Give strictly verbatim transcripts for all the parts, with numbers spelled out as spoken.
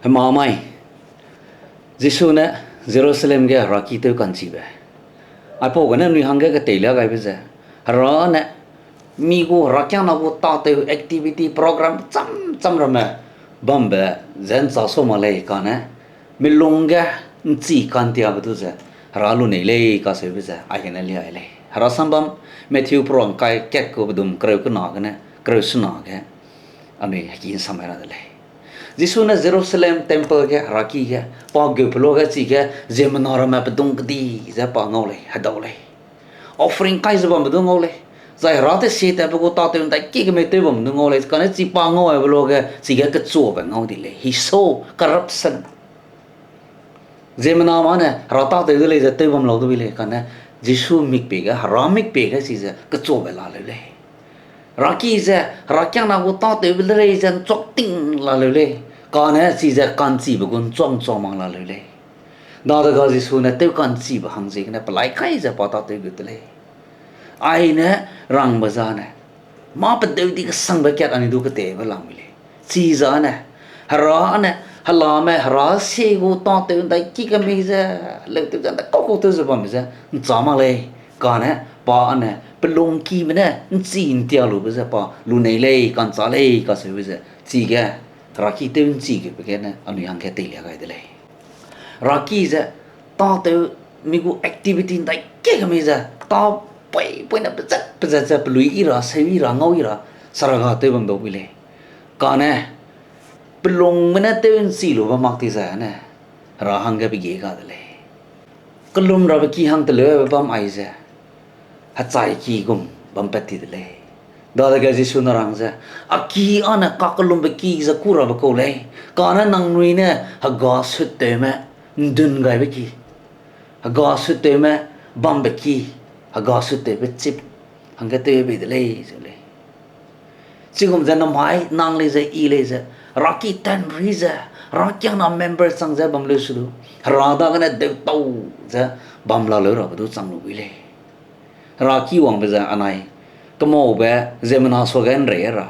Hemamai, Jisu ne Jerusalem ge heraki tew ka'nchibe, aipau gene anui hangge keteilia gaibe ze, Hera ne mi gu herakiangna gu tâtew activity program cham cham ramme bambe ze ’nchâ sa mak lei kane, milung ge ’nchi ka'ntiabe du ze Hera lunei lei kacheube ze aigene liai lei. Hera sambam Matthew peruangkai kat gu pedum kereu kena gene kereu sena ge anui heki ’nsamai ra de lei. Jisu ne Jerusalem temple ge, heraki ge, pa geu peluage chige ziemmena ramme pedung kedi ze pa ngau lei, hedau lei. Offering kai ze bambe du ngau lei. Zai Hera tesie tatbe gu tâtew ’ndaiki kemei tew bambe du ngau lei. Kane chi pa ngau aibe luage chige kechuabe ngau di lei. He saw corruption. Ziemmena mâ ne Hera tâtew de lei ze tew bam lau du bi lei. Kane Jisu mikpie ge, Hera mikpie ge chize kechuabe laleu lei. Heraki ze herakiangna gu tâtewbe de lei ze ’nchuak ting laleu lei. Kane chize ka'nchibe gu ’nchuak ’nchuak mak laleu lei. Dadege Jisu ne tew ka'nchibe hang ziegene pelai kai ze pa tâtew gut de lei. Aine rangbe zane, mâ pedeu di kesangbe kat anui du ketebe lamui lei. Chizane, Hera ne, helame Hera sie gu tâtew ’ndaiki kemei ze, leutew ze ’ndaikau kau tew ze bambe ze ’nchâ mak lei. Kane pa ne pelungkime ne ’nchi ’ntia lube ze pa lunei lei, ka'nchâ lei kacheube ze, chige heraki tew ’nchi gebe gene anui hangge teilia gai de lei. Heraki ze tâtew mi gu activity ’ndaiki kemei ze, tâ pui pui ne pezat pezat ze pelui yi ra, seu yi ra, ngau yi ra, saraga tew bam dau bui lei. Kane pelungme ne tew ’nchi lube mak ti zai ne, Hera hangge pegie ga de lei. Kelum rabe ki hang teleube bam aize, hechai ki gum bam pat ti de lei. Dadege Jisu ne rang ze, a ki âne kakellumbe ki ze kû rabe kau lei. Kane nangnui ne hega suttewme ’ndun gaibe ki, hega suttewme bambe ki, hega suttewbe chip hangge tew bei de lei ze lei. Chigum ze namai nang lei ze i lei ze, heraki tanri ze, herakiangna member chang ze bam leu su du, Hera dagene deutau ze bam laleu rabe du chang lu bui lei. Heraki wangbe ze anai, kemaube ziemmena suage ’nrei ra,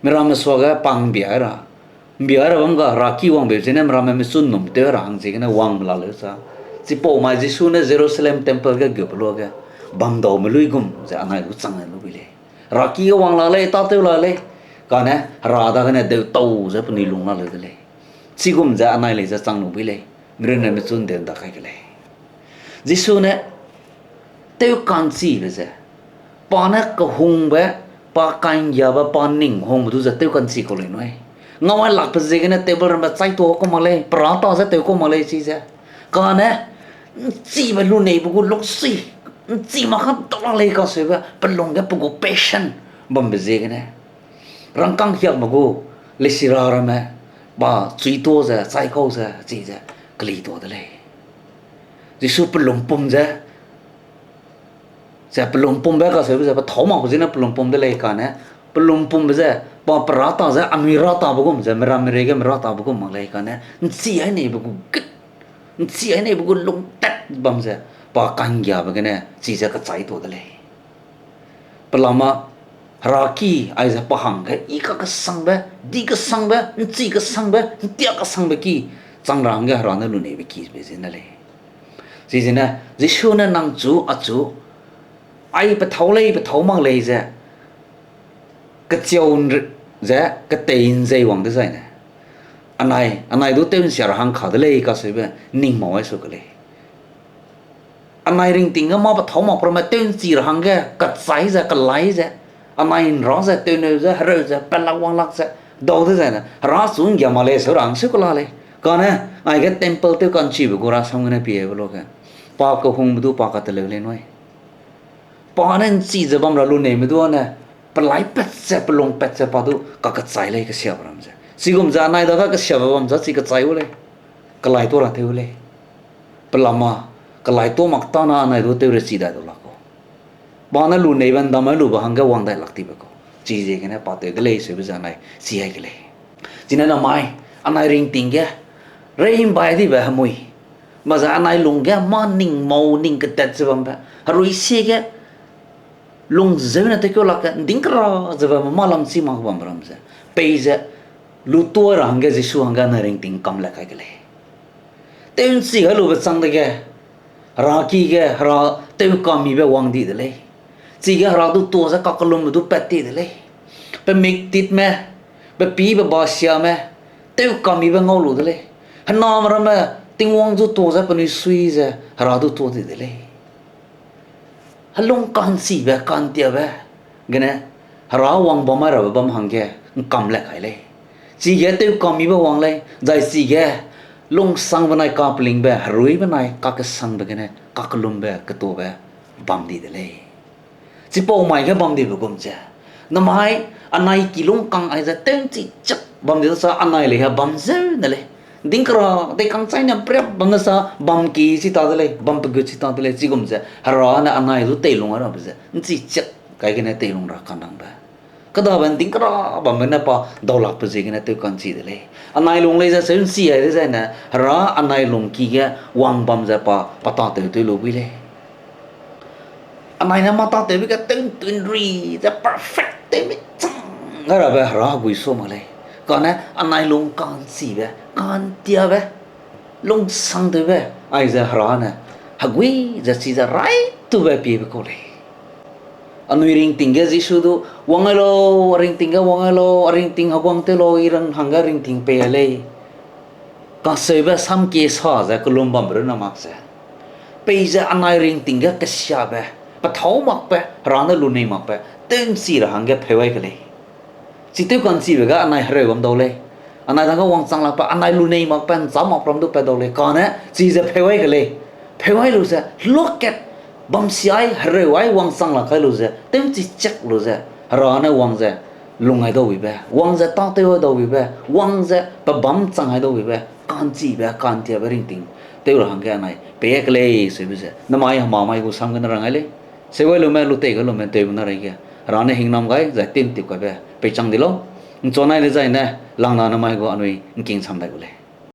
miramme suage pang ’mbia ra, ’mbia ra bam ga heraki wangbe zene miramme michu ’nnum tew ra hang ziegene wangbe laleu sa. Chipau mai Jisu ne Jerusalem temple ge gube luage, bamdaume luigum ze anai du chang lu bui lei. Heraki ge wang la lei, tâtew la lei. Kane Hera dagene deutau ze penui lung laleu de lei. Chigum ze anai lei ze chang lu bui lei. Mirunne michu ’ndeu ’nda kai ke lei. Jisu ne tew ka'nchibe ze, pa ne kehungbe, pa ka'nggiabe, pa ning hungbe du ze tew ka'nchi kau lei nui. Ngau ai lakbe ziegene table ramme chai tuâ kau mak lei, perâ ta ze tew kau mak lei chize. Kane ’nchibe luneibe gu luksui, ’nchi mak ka dau la lei kacheube, pe lungge pe gu passion bambe ziegene, rangkâng hiakme gu lesira ramme, pa chui tuâ ze, chai kau ze, chize, keli tuâ de lei. Jisu pe lumpum ze, ze pe lumpumbe kacheube ze, pe thâu makbe zene pe lumpum de lei kane, pe lumpumbe ze, pa perâ ta ze, anui râ tabe gum ze, miramme reige merâ tabe gum mak lei kane, ’nchi ai neibe gu git, ’nchi ai neibe gu lungtat bam ze, pa ka'nggiabe gene, chize kechai tuâ de lei. Pelama, heraki, aize pa hangge, i kakesangbe, di kesangbe, ’nchi kesangbe, ’ntia kesangbe ki, chang ra hangge Hera ne luneibe kibe zene lei. Chizene, Jisu ne nang chu, achu, ai pethâu lei, pethâu mak lei ze, kechiau ’nr-, ze, ketei ’nzei wang dezaine, anai, anai du tew ’nsia ra hang ka de lei kacheube, ning mau ai su ke lei. Anai ringting ge mâ pethâu mak ramme tew ’nchi ra hangge, kechai ze, kelai ze, anai ’nra ze, tewneu ze, hereu ze, pelak wanglak ze, dau dezaine, Hera chu ’nggia mak lei, seu ra hang seu kela lei. Kane, aige temple tew ka'nchibe gu rasam gene piebe luage, pa kehungbe du pa kateleu lei nui. Pa ne ’nchi ze bam ra luneime du âne, pelai pat ze, pelung pat ze pa du kakechai lei kesiabe ram ze. Chigum ze anai dage kesiabe bam ze chi kechai u lei. Kelai tuâ ra tew u lei. Pelama, kelai tuâ mak tâne anai du tew rechi dai dau lak kau. Pa ne luneibe ’ndam ai lube hangge wang dai lak tibe kau. Chiziegene pa tew de lei seube ze anai chi ai ke lei. Chine namai, anai ringting ge, reimbai dibe hemui, ma ze anai lungge mâ ning mau ning ketat ze bambe, herui sie ge, lung zeune tewkeu lakge, ’nding kera ze bambe mâ lam chi mak bambe ram ze, peize, Lu tuâ ra hangge Jisu hangge anai ringting kam le kai ke lei. Tew ’nchi gai lube chang dege, Hera ki ge, Hera tewkamibe wang di de lei. Chige Hera du tuâ ze kakellumbe du pat ti de lei. Pe miktikme, pe pîbe basiame, tewkamibe ngau lu de lei. Hename ramme Tingwang zu tuâ ze penui sui ze Hera du tuâ di de lei. Helung ka'nchibe, ka'ntiabe gene Hera wang bam mai rabe bam hangge ’ngkam le kai lei. Chige tewkamibe wang lei, zai chige lungsangbe nai kapelingbe, heruibe nai kakesangbe gene kakellumbe, ketuabe bam di de lei. Chipau mai ge bam dibe gum ze, namai anai ki lungkang aize tew ’nchi chak bam di dasa anai lei ha bam zeu ne lei. Dingkera deikang chaine ’mpriap bam dasa bam ki chi ta de lei, bam pegut chi ta de lei, chigum ze Hera ne anai du teilung ai rabe ze ’nchi chak kai gene teilung ra kanangbe. Kêdabe ’ndingkera bambe ne pa daulakbe ziegene tew ka'nchi de lei. Anai lung lei ze seu ’nchi ai dezaine, Hera anai lungki ge wang bam ze pa, pa tâtew tew lu bui lei. Anai ne mâ tâtewbe ge tew ’ntun ri ze perfect tew mi chang gai rabe Hera hegui sua mak lei. Kane anai lung ka'nchibe, ka'ntiabe, lungsangtewbe, aize Hera ne hegui ze chize raitube piebe kau lei. Anui ringting ge Jisu du, wang gai lau, a ringting ge wang gai lau, a ringting heguang tew lau, i rang hangge ringting pei lei. Kaseube samkie sa ze kellum bambe runne mak ze, peize anai ringting ge kesiabe, pethâu makbe, Hera ne lunei makbe, tew ’nchi ra hangge pheu ai ke lei. Chi tew ka'nchibe ge anai hereu bam dau lei. Anai dage wangchang lakbe, anai lunei makbe, ’nchâm makbe ram du pat dau lei. Kane chize pheu ai ke lei. Pheu ai lu ze, luakat bam si ai, hereu ai, wangchang lak kai lu ze, tew ’nchi chak lu ze, Hera ne wang ze, lung ai dau bibe, wang ze tâtew ai dau bibe, wang ze pebâm chang ai dau bibe, ka'nchibe, ka'ntiabe ringting tew ra hangge anai pei ai ke lei, seube ze, namai hemamai gu sam gene rang ai lei. Seu ai lume, lu tei gai lume, tewbe na reige, Hera ne hingnam gai, zai tintip kaibe peichang di lau. ’Nchua nai le zaine, langna namai gu anui ’ngking sam dai gu lei.